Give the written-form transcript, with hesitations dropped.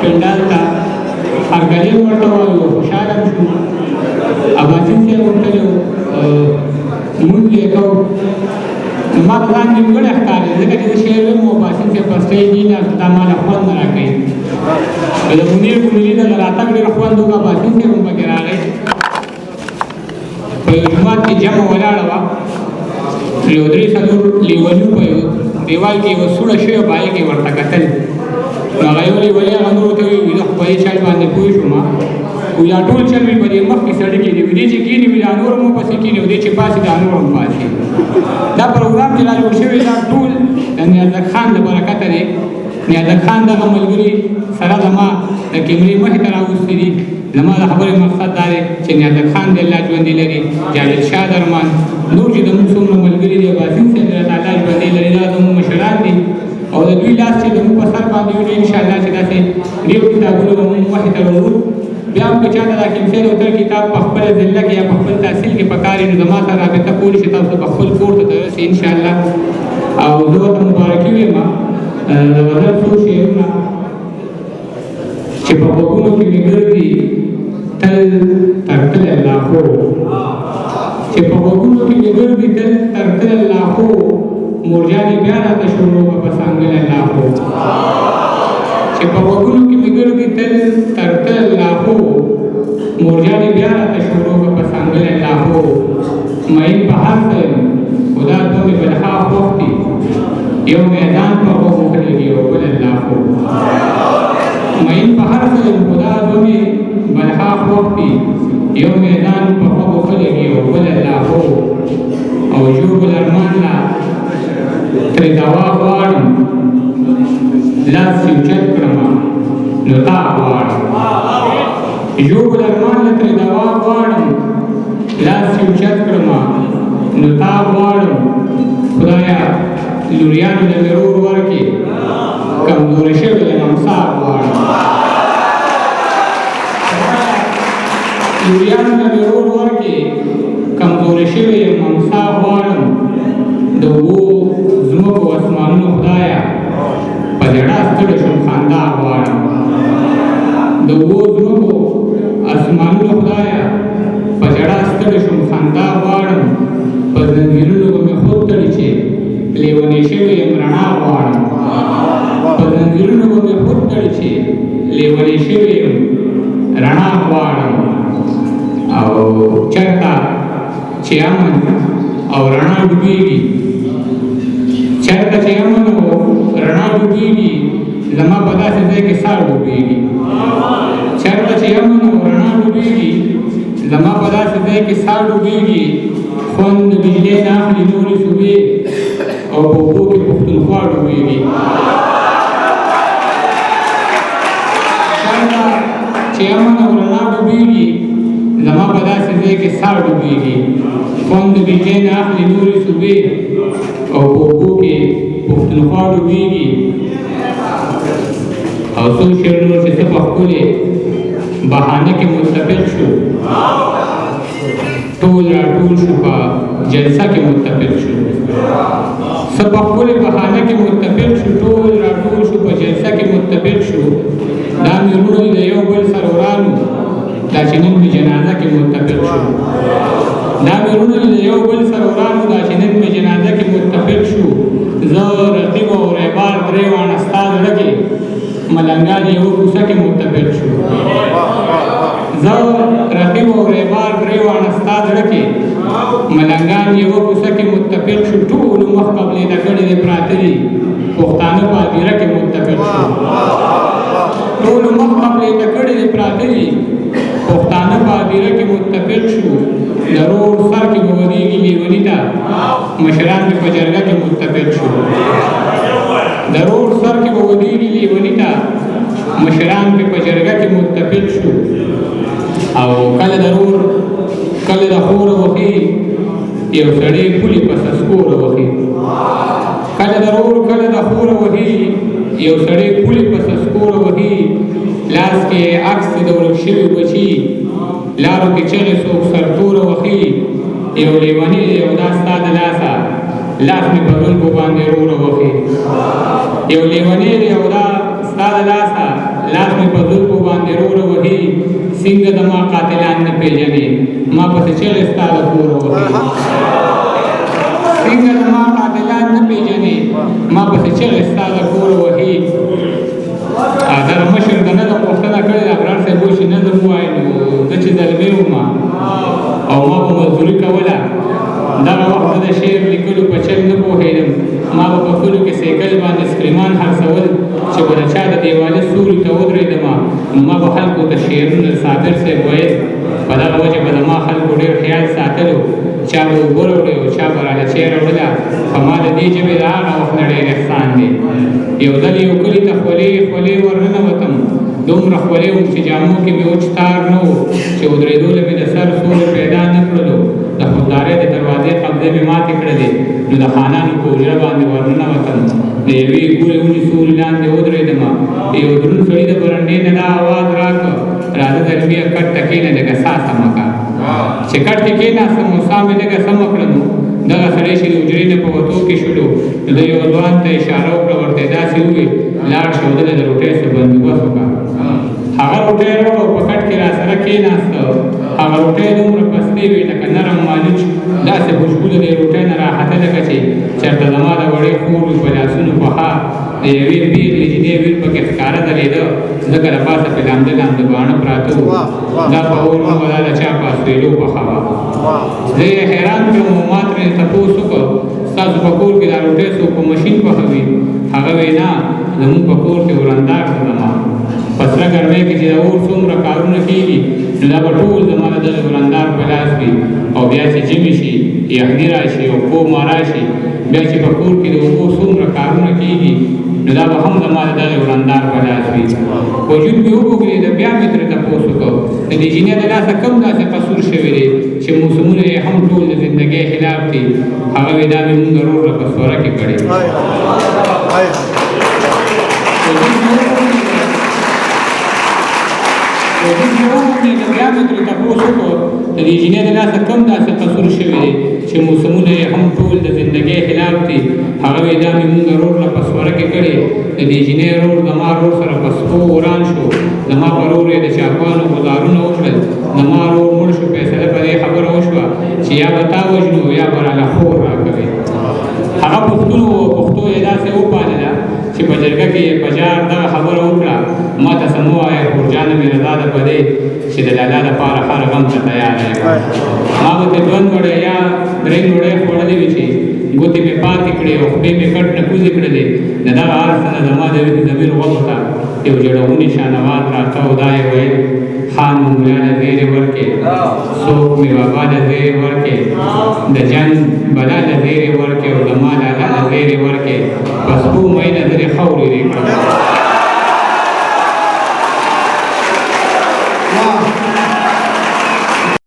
پنډال ته هرکلی ورته وایو، خوشحاله هم شو. اباسین صاحب هم تللی و، لمونځ یې کوو. نو ما ته ځان نیمګړی ښکاري، ځکه چې زه شعر وایم او اباسین صاحب پر سټیج نه ناست، دا ما له خوند نه راکوي. نو د منیر ګلولي دغه راتګ ډېر خوند وکړ. اباسین صاحب هم پکې راغی. په یو جومات کې جمع ولاړه وه، یو درې څلور لیوني په یو دیوال کې یوه سوړه شوې وه، په هغې کې ورته کتل. نو هغه یو لیوني هغه نورو ته وویل، زه خو په دې چل باندې پوه شوم، وایي دا ټول چل مې په دې مخکې سړي کې دی، وایي دی چې کښېني وایي دا نور هم ورپسې کښېني، او دی چې پاڅي دا نور هم پاڅي. دا پروګرام چې را جوړ شوی دا ټول د نیازک خان له برکته دی. نیازک خان دغه ملګري سره زما د کیمرې مخې ته راوستي دي. زما د خبرې مقصد دا دی چې نیازک خان دې الله ژوندی لري، جاوید شاه درمان، نور چې زموږ څومره ملګري دي، اباسین صاحب دې راته الله ژوندی لري، دا زموږ مشران دي او د دوی لاس چې زموږ په سر باندې وي، انشاءالله چې داسې ډېر کتابونه به موږ مخې ته راوړو. بیا هم که چا ته د حکیم صاحب او تر کتاب په خپله ضلع کې یا په خپل تحصیل کې پکار وي، نو زما سره رابطه کولی شي، تاسو به خپل کور ته درسي انشاءالله. او زه ورته مبارکي وایم. د غزل څو شعرونه چې په غوږونو کې مې ګرځي تل تر تله لاهو، چې په غوږونو کې مې ګرځي تل تر تله لاهو، مورجانې بیا راته شروع وکړه په څنګله لاهو. چې په غوږونو کې مې ګرځي تل تر تله لاهو، مورجانې بیا راته شروع وکړه په څنګله لاهو. مین په هر څه یم، خو دا دوه مې بلها خوښ دي، یو میدان په غوږ وخلېږي او بل لاهو. مین په هر څه یم، خو دا دوه مې بلها خوښ دي، یو میدان په غوږ وخلېږي او بل لاهو. او ژوبل ارمان لا ترې دوا غواړم، لاس یې اوچت کړم نو تا غواړم. ژوبل ارمان له ترې دوا غواړم، لاس یې اوچت کړم نو تا غواړم. خدایا لوریانو له مې رور ورکې، کمزورې شوې یم امسا غواړم. لوریانو له مې رور ورکې، کمزورې شوې یم امسا غواړم. د اوبو ځمکو اسمانونو خدایا په ژړا ستړی شوم خندا غواړم. د اوبو ځمکو اسمانونو خدایا په ژړا ستړی شوم خندا غواړم. په ځنځیرونو به مې خود تړي چې لیونی شوی یم رڼا غواړم. په ځنځیرونو به مې خود تړي چې لیونی شوی یم رڼا غواړم. او چېرته چې امن او رڼا ډوبېږي، چېرته چې امن او رڼا ډوبېږي، زما په داسې ځای کې ساه ډوبېږي. چېرته چې امن او رڼا ډوبېږي، زما په داسې ځای کې ساه ډوبېږي. خوند د بجلۍ نه اخلي نورې صوبې، او په اوبو کې پښتونخوا ډوبېږي. چېرته چې امن او رڼا ډوبېږي، زما په داسې ځای کې ساه ډوبېږي. خوند د بجلۍ نه اخلي نورې صوبې، او په اوبو کې پښتونخوا ډوبېږي. او څو شعر نور چې څه په ښکلې بهانه کې متفق شو، ټول راټول شو په جلسه کې متفق شو. څه په ښکلې بهانه کې متفق شو، ټول راټول شو په جلسه کې متفق شو. دا مې وروڼه دي د یو بل سره ورانو، دا چې نن مې جنازه کې متفق شو. دا مې وروڼه دي د یو بل سره ورانو، دا چې نن مې جنازه کې متفق شو. زه رقیب او ریبار درې واړه ستا زړه کې، ملنګان یوه کوڅه کې متفق شو. زه رقیب او ریبار درې واړه ستا زړه کې، ملنګان یوه کوڅه کې متفق شو. ټولو مخ قبلې ته کړي دي پراته دي، پښتانه په هدیره کې متفق شو. ټولو مخ قبلې ته کړي دي پراته دي، پښتانه په هدیره کې متفق شو. د رور سر کې به ودرېږي لیوني ته، مشران مې په جرګه کې متفق شو. د رور سر کې به ودرېږي لیوني ته، مشران مې په جرګه کې متفق شو. او کله د رور کله د خور وخی، یو سړی پولې په سسکور وخی. کله د رور کله د خور وهي، یو سړی پولې په سسکور وهي. لاس کې عکس د ورک شوي بچي، لارو کې چغې څوک سرتوره وهي. یو لیونی دی او دا ستا د لاسه، لاس مې په زلفو باندې روره وهي. یو لیونی دی او دا ستا ستا د لاسه، لاس مې په زلفو باندې روره وهي، څنګه زما قاتلان نه پېژنې، ما پسې چغې ستا د کوره وهي. څنګه زما قاتلان نه پېژنې، ما پسې چغې ستا د کوره وهي. دغه مشر د نظم غوښتنه کړې ده، ابرار صاحب وایي چې نظم ووایي. نو زه چې زلمی وم او ما به مزدوري کوله، دغه وخت زه د شعر لیکلو په چل نه پوهېدم. ما به په کلو کې سایکل باندې سکریمان خرڅول، چې به د چا د دیوالي سوري ته ودرېدم نو ما به خلکو ته شعرونه صابر صاحب ویل. په دغه وجه به د ما خلکو ډېر خیال ساتلو، چا به اوبه راوړې او چا به راله چای راوړله. په ما د دې ژبې د هغه وخت نه ډېر احسان دی. یو ځل یو کلي ته خولې خولې ورننوتم، دومره خولې وم چې جامو کې مې وچ تار نه و، چې ودرېدو له مې د سر سوری پیدا نه کړلو. د خوددارۍ د دروازې قبضې مې ماتې کړلې، نو د خانانو په حجره باندې ورننوتم. د یوې ګورې ونې سوري لاندې ودرېدم. یو دروند سړي د برنډې نه دا اواز راکړ، راځه زلمیه کټ ته کښېنه، لږه ساه سمه کړه. چې کټ کې کښېناستم او ساه مې لږه سمه کړه، نو دغه سړی چې د حجرې نه په وتو کې شولو، نو ده یو ځوان ته اشاره وکړه، ورته یې داسې وویل، لاړ شه او دله د روټۍ څه بندوبست وکړه. هغه روټۍ راوړه او په کټ کې راسره کښېناسته. هغه روټۍ دومره پستې وې لکه نرم مالوچ، داسې خوشبو د دې روټۍ نه راخته لکه چې چېرته زما د وړې خور وي په لاسونو پخه. د یوې پېغلې جینۍ ویر پکې ښکاره ځلېده، ځکه له پاسه پې لامده لامده باڼه پراته وو. دا په اور نه وه، دا د چا په اسویلو پخه وه. زه یې حیران کړم او ما ترې تپوس وکړ، ستاسو په کور کې دا روټۍ څوک په ماشین پخوي؟ هغه ویې نه، زموږ په کور کې وراندار ده. زما په سره ګرمۍ کې چې د اور څومره کارونه کېږي، نو دا به ټول زما د دغه وراندار په لاس وي. او بیا چې ژمي شي، یخني راشي او کومه راشي، بیا چې په کور کې د اوبو څومره کارونه کېږي، نو دا به هم زما د دغه وراندار په لاس وي. وجود مې وبوګرېده. بیا مې ترې تپوس وکړ، د دې جینۍ د لاسه کوم داسې قصور شوی دی چې موسمونه یې هم ټول د زندګۍ خلاف دي؟ هغه وایي دا مې مونږ ورور له په سوره کې کړې. بیا مې ترې تپوس وکړ، د دې جینۍ د لاسه کوم داسې قصور شوی دی چې موسمونه یې هم ټول د زندګۍ خلاف دي؟ هغه وایي دا مې مونږ ورور له په سوره کې کړې. د دې جینۍ ورور زما ورور سره په سپو وران شو، زما په ورور یې د چاقوانو ګوزارونه وکړل، زما ورور مړ شو. فیصله په دې خبره وشوه چې یا به تا وژنو یا به راله خور راکوې. هغه پښتون و، پښتو یې داسې وپالله چې په جرګه کې یې په جار دغه خبره وکړه، ما ته څه مه وایه خورجانه مې رضا ده په دې چې د لالا دپاره هر غم ته تیار یم. ما به ترې دوه نوړی یا درې نوړی خوړلې وي چې ګوتې مې پاتې کړې او خپې مې کټ نه کوزې کړلې. د دغه هر څه نه زما د وینې ضمیر غوږو ته یو جړونی شانواز راته او دا یې ویل، خان مو ملا له زیرې ورکې، څوک مې بابا له زیرې ورکې، د جنګ بلا له زیرې ورکې او